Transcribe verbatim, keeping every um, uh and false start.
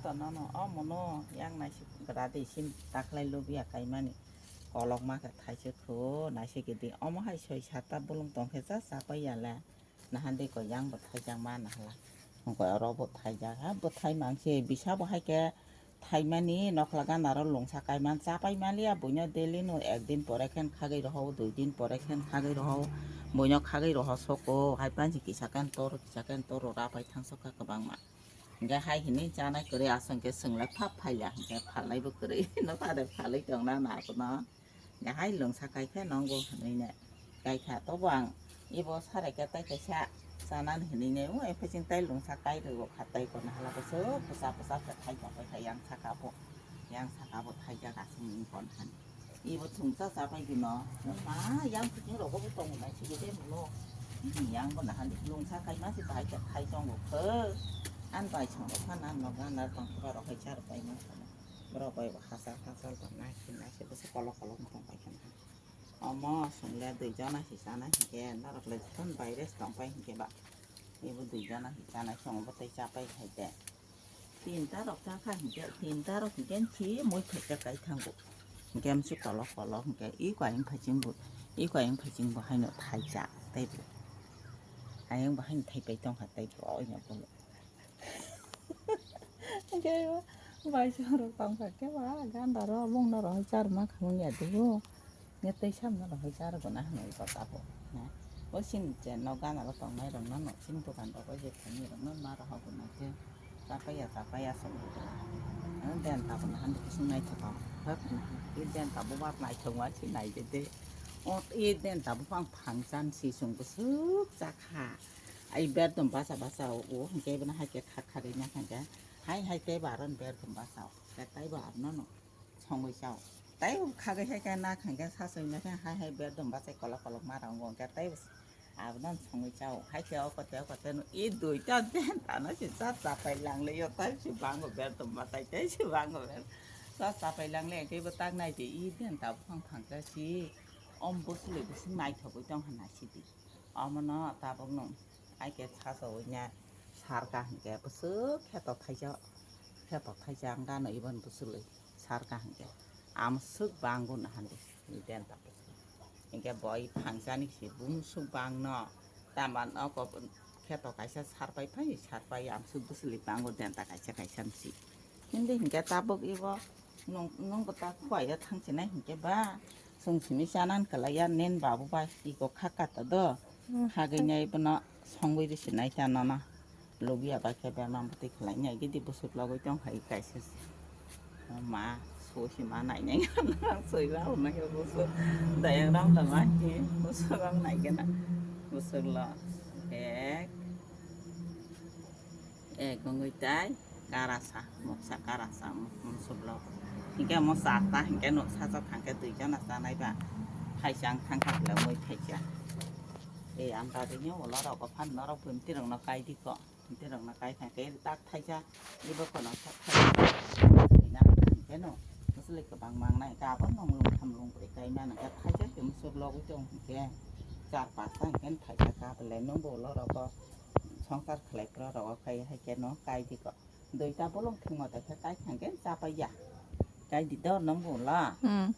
Tonono, omono, yang naisik gradi sim taklai lubia kaimani. Kolok ma khe thaisik khu, naisik gidi. Omo hai soi sata bulung tongkhe cha chapai ya le. Nahan de ko yang bo thaijak ma nahala. Ko oro bo thaijak ha, bo thai mangse bisa bo hai khe thaimani nokla gana ro lungsa kaiman chapai maliya buino daily no ek din pore khen khagwi roho, dui din pore khen khagwi roho, buino khagwi roho soko, hai pansi kisa khen toro, kisa khen toro ra pai thang sokha kwbangma. Hingke hai hinui chanai kwrwi aswk khe chwng le phap phaiya, hingke phalnai bo kwrwi no pare phalwi tongna na abono. Hingke hai lungsa kai khe nongo hinui ne kai kha, tobo ang ibo sarai khe tai kaisa chanani hinui ne, o ephai chwng tai lungsa kai rw kha, tai kono hala bwswk bwsa bwsa khe thai tong pai kha yang saka bo, yang saka bo thaijak aswk ni kon hani. Ibo thungsa chapai dino. Ma yang kuching rogo bo tongo nai sigi de muno. Yang bo nahan di lungsa kai ma si bahai khe thai tongo khe. An bai chong rok phan an nog an nar tong khe ba rok hai char pai ma. Borok bai bo hachal hachal tong nai si nai si bwswk kolok kolok tong pai khe na. Omo chwng le dui jona si chanai hinkhe norok le jikon baire se tong pai hinkhe ba. Ibo dui jona si chanai chwng bo tei chapai hai de. Tinta rok chakha hinkhe, tinta rok hinkhe si mui phaikhe kai thango. Hinkhe amsi kolok kolok hinkhe i kayeng phaichingbo, i kayeng phaichingbo haino thaijak teibo. Ayang bo haino thaipai tongkha teibo oino bolo. Hinkhe baisa rok tongkha khe ba ganda rok bongno rok hai charma khamung ya dugo. Nge tei samno rok hai char guna hinwi kotabo. O sini je no gana rok tongnai rok no no sini dokan rok o je thani rok no ma rok hogona je. Chapaiya, chapaiya song. Ang den tabuk nahan de kising naithok ang. Hak nahan. I den tabuk bar naithok ma si nai de de. O i den tabuk ang phangchan si sung bwswk chakha. Ai ber dum basa basa o, o hingke bana hai ke khak khak ina hingke. Hai hai te baron ber dum basa o. Ke tai bar no no. Songwi chao. Tai khagwi hai ke na hingke sa soi na hai hai ber dum basa kolok kolok ma rang o hingke tai. Abono songwi chao, hai khe o kote o kote no, i duita den tano si cha chapai lang le yo, tai si bango ber tongma tai, tai si bango ber. Cha chapai lang le, khe bo tak nai di, i den ta buphang phang khe si, om bwswlwi bwswk naithogwi tong hwnna si di. Omono tabuk no, hai khe cha chawi na, sar ka hinkhe bwswk kheto thaisa, kheto thaisa ang gano iban bwswlwi. Sar ka hingke, amswk bango na hande, ni den ta bwswk. Hingke boi phangchani si bumswk bangno, tama no ko kheto kaisa sarpai phai, sarpai amswk bwswlwi bango den ta kaisa kaisa si. Hindi hingke tabuk ibo nung, nung bo ta khuaio thangsinai hingke ba, chwng simi chanan kwlaiya nen babu bai iko kha kata do, khagwi nai bono songwi risi nai ta nono. Logi aba khe bemang bwtwi khlai nai gidi bwswk logwi tong hai kaisa se. Ma so si ma nai nai ang soi ba hwnna khe bwswk dayang ram da ma khe bwswk ang nai gana bwswk lo ek ek wngwi tai karasa moksa karasa bwswk lo hinkhe mo chata hinkhe no sacha thangkhe dui jona chanai ba thaisa ang thangkha khlai mui thaisa. E ang bagwi nw ulo rok phan norok bwmtwi rok no kai di ko. Hwnkhe rwngna kai thang khe tak thaisa, ibo kono sak thaisa. Ina hwnkhe no, bwswlwi kwbang mangnai, kabon no mung tham lung bwrwi kai mano, khe thaisa se musuk logwi tong hwnkhe, char pasta hwnkhe thaisa ka belai nungbo ulo rogo, songchar khlai pro rogo kai hai khe no kai di ko. Duita bolong thwngma tei khe kai thang khe chapaiya. Kai di dor nungbo ulo. Hmm.